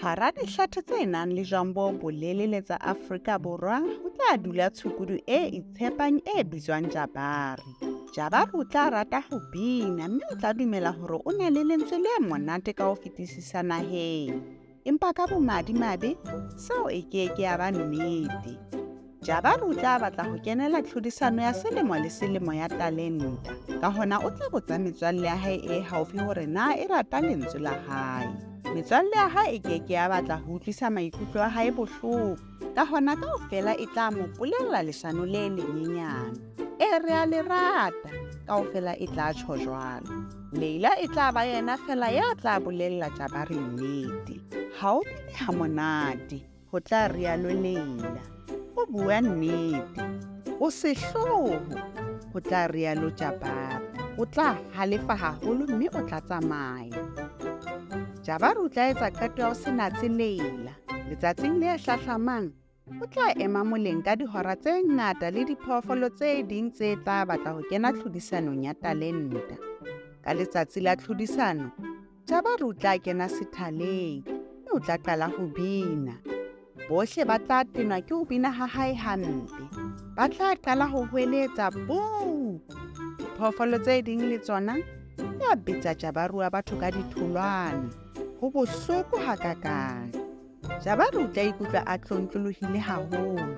Hara dihlathe tse nang le jwang bo bolelele tsa Afrika Borwa ho tla dula tshukudu e itshepang e bitswang Jabari. Jabari o tla rata ho bina mme o tla dumela hore o na le lentswe le monate ka ho fetisisa naheng. Empa ka bomadimabe, seo e ke ke ya ba nnete. Jabari o tla batla ho kenela tlhodisano ya selemo le selemo ya talenta. Ka hona o tla botsa metswalle ya hae e haufi hore na e rata lentswe la hae. Metswalle ya hae e ke ke ya batla ho utlwisa maikutlo a hae bohloko. Ka hona kaofela e tla mo bolella leshano le lenyenyane. E re a le rata, kaofela e tla tjho jwalo. Leila e tla ba yena fela ya tla bolella Jabari nnete. Ha o bine ha monate, ho tla rialo Leila. O bua nnete. O sehloho, ho tla rialo Jabari. O tla halefa haholo mme o tla tsamaya. Jabari o tla etsa qeto ya ho se natse Leila. Letsatsing le hlahlamang, o tla ema moleng ka dihora tse ngata le diphoofolo tse ding tse tla batla ho kena tlhodisanong ya talenta. Ka letsatsi la tlhodisano, Jabari o tla kena sethaleng mme o tla qala ho bina. Bohle ba tla tenwa ke ho bina ha hae hampe. Ba tla qala ho hweletsa boo! Diphoofolo tse ding le tsona di a betsa Jabari wa batho ka ditholwana. Ho bohloko hakakang. Jabari o tla ikutlwa a tlontlolohile haholo.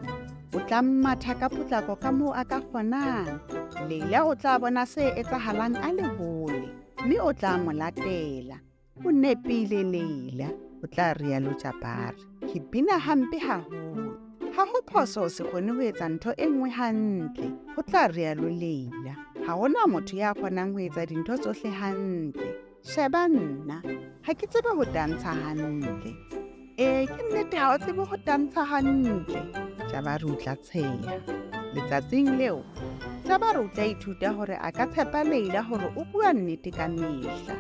O tla matha ka potlako ka moo a ka kgonang. Leila o tla bona se etsahalang a le hole mme o tla mo latela. O nepile Leila, o tla rialo Jabari. Ke bina hampe haholo. Ha ho phoso ho se kgone ho etsa ntho e nngwe hantle, ho tla rialo Leila. Ha ho na motho ya kgonang ho etsa dintho tsohle hantle. Sheba nna, ha ke tsebe ho tantsha hantle. Ee, ke nnete ha o tsebe ho tantsha hantle. Jabari o tla tsheha. Letsatsing leo, Jabari o tla ithuta hore a ka tshepa Leila hore o bua nnete ka mehla.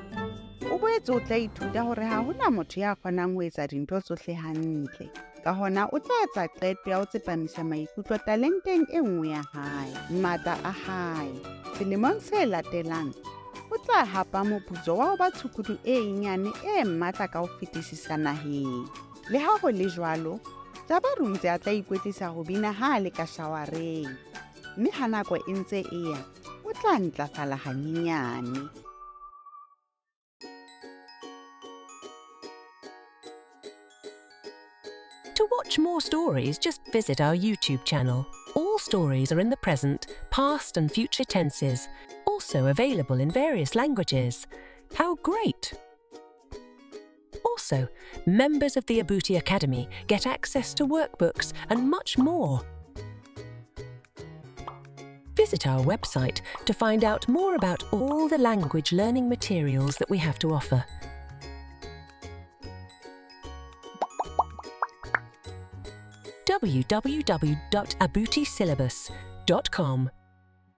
O boetse o tla ithuta hore ha hona motho ya kgonang ho etsa dintho tsohle hantle. Ka hona o tla etsa qeto ya ho tsepamisa maikutlo talenteng e nngwe ya hae, matla a hae. Selemong se latelang, o tla hapa moputso wa ho ba tshukudu e nyane e matla ka ho fetisisa naheng. Le ha ho le jwalo, Jabari o ntse a tla ikwetlisa ho bina ha a le ka shawareng. Mme ha nako e ntse e ya, o tla ntlafala hanyenyane. To watch more stories, just visit our YouTube channel. All stories are in the present, past, and future tenses, also available in various languages. How great! Also, members of the Abuti Academy get access to workbooks and much more. Visit our website to find out more about all the language learning materials that we have to offer. www.abutisyllabus.com.